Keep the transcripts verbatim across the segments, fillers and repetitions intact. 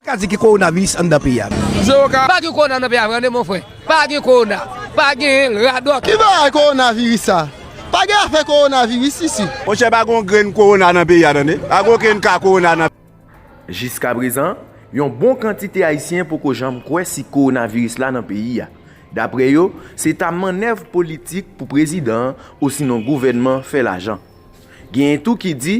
Ka di ki kowonaviris anndan peyi a. Zewo ka. Pa gen kowona nan peyi a vre, tande mon frè. Pa gen kowona. Pa gen radòt. Ki bagay kowonaviris sa? Pa gen afè kowonaviris isi. Monchè, pa gen yon grenn kowona nan peyi a, tande. Pa gen okenn ka kowona nan. Jiskaprezan, yon bon kantite Ayisyen poko janm kwè si kowonaviris la nan peyi a. Daprè yo, se ta mannèv politik pou prezidan an osinon gouvènman fè lajan. Genyen tou ki di,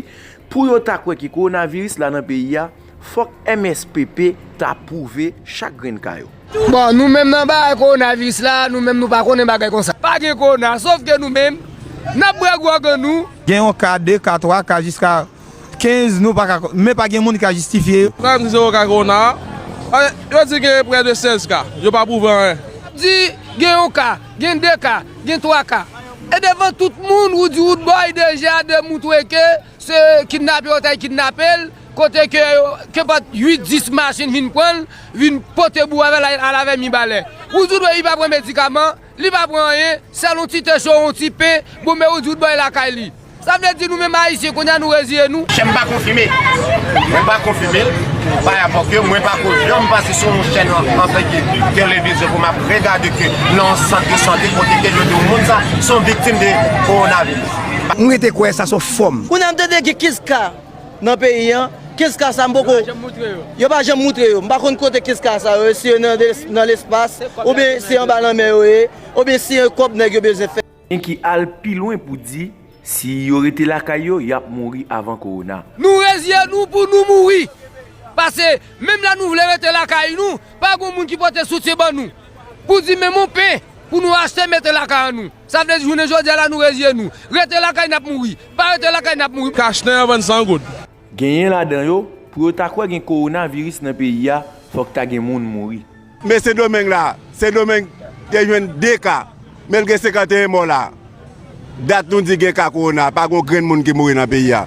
pou yo ta kwè ki kowonaviris la nan peyi a, fòk M S P P ta pwouve chak grenn ka yo. Bon, nou menm nan bagay kowonaviris la, nou menm nou pa konnen bagay konsa. Pa gen kowona, sòf ke nou menm, n ap bwè gwòg an nou. Gen yon ka, de ka, twa ka, jiska kenz, nou pa ka, men pa gen moun ki ka jistifye yo. Sa m di zewo ka kowona a, yo di gen prè de sèz ka, yo pa pwouve anyen. Di gen yon ka, gen de ka, gen twa ka. E devan tout moun, ou di Roodboy deja demontre ke se kidnape yo t al kidnape l, kote ke, ke pat uit, dis machin vin pran l, vin pote bou avè l al avè Mibalè. Ou di Roodboy li pa pran medikaman, li pa pran anyen, sèl yon ti te cho, yon ti pen, bon, men ou di Roodboy lakay li. Sa vle di nou menm Ayisyen, kounye a nou reziye nou. Chèn pa konfime. Mwen pa konfime l. Pa rapò ke mwen pa ko janm pase sou yon chèn an, antanke televizyon pou m ap regade ke nan yon sant de sante kote ke yo di yon moun sa se yon viktim de kowonaviris. M rete kwè sa se yon fòm. Kounye a m tande gen kenz ka nan peyi an, kenz ka sa m poko. Yo pa janm moutre yo. M pa konn kote kenz ka sa yo ye, si yo nan, nan lespas, oubyen se anba lanmè yo ye, oubyen se yon kòb nèg yo bezwen fè. Gen ki al pi lwen pou di, si yo rete lakay yo, y ap mouri avan kowona. Nou reziye nou pou nou mouri. Paske menm lè nou vle rete lakay nou, pa gen moun ki pote soutyen ban nou. Pou di menm yon pen, pou nou achte mete lakay an nou. Sa vle di jounen jodi a la nou reziye nou. Rete lakay n ap mouri. Pa rete lakay n ap mouri. Kachnen an vann san goud. Genyen ladan yo, pou yo ta kwè gen kowonaviris nan peyi a, fòk ta gen moun mouri. Men Sendomeng la, Sendomeng te jwenn de ka, men l gen senkanteyen mò la. Dat nou di gen ka kowona, pa gen yon grenn moun ki mouri nan peyi a.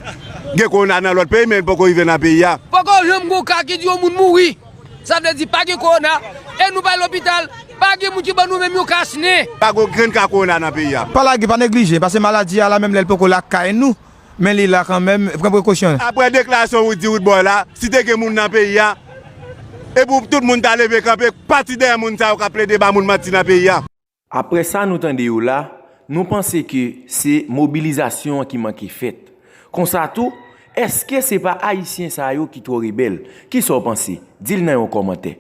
Gen kowona nan lòt peyi, men l poko rive nan peyi a. Poko janm gen yon ka ki di yon moun mouri. Sa vle di pa gen kowona, e nou pa lopital, pa gen moun ki ban nou menm yon kachnen. Pa gen yon grenn ka kowona nan peyi a. Pa lage, pa neglije, paske maladi a la menm lè l poko lakay nou. Men li la kanmenm, pran prekosyon. Apre deklarasyon Roody Roodboy la, si te gen moun nan peyi a, e pou tout moun ta leve kanpe, pati dèyè moun sa yo k ap plede ba moun manti nan peyi a. Apre sa nou tande yo la, nou panse ke se mobilizasyon an ki manke fèt. Konsa tou, èske se pa Ayisyen sa yo ki twò rebèl? Kisa w panse? Di l nan yon kòmantè.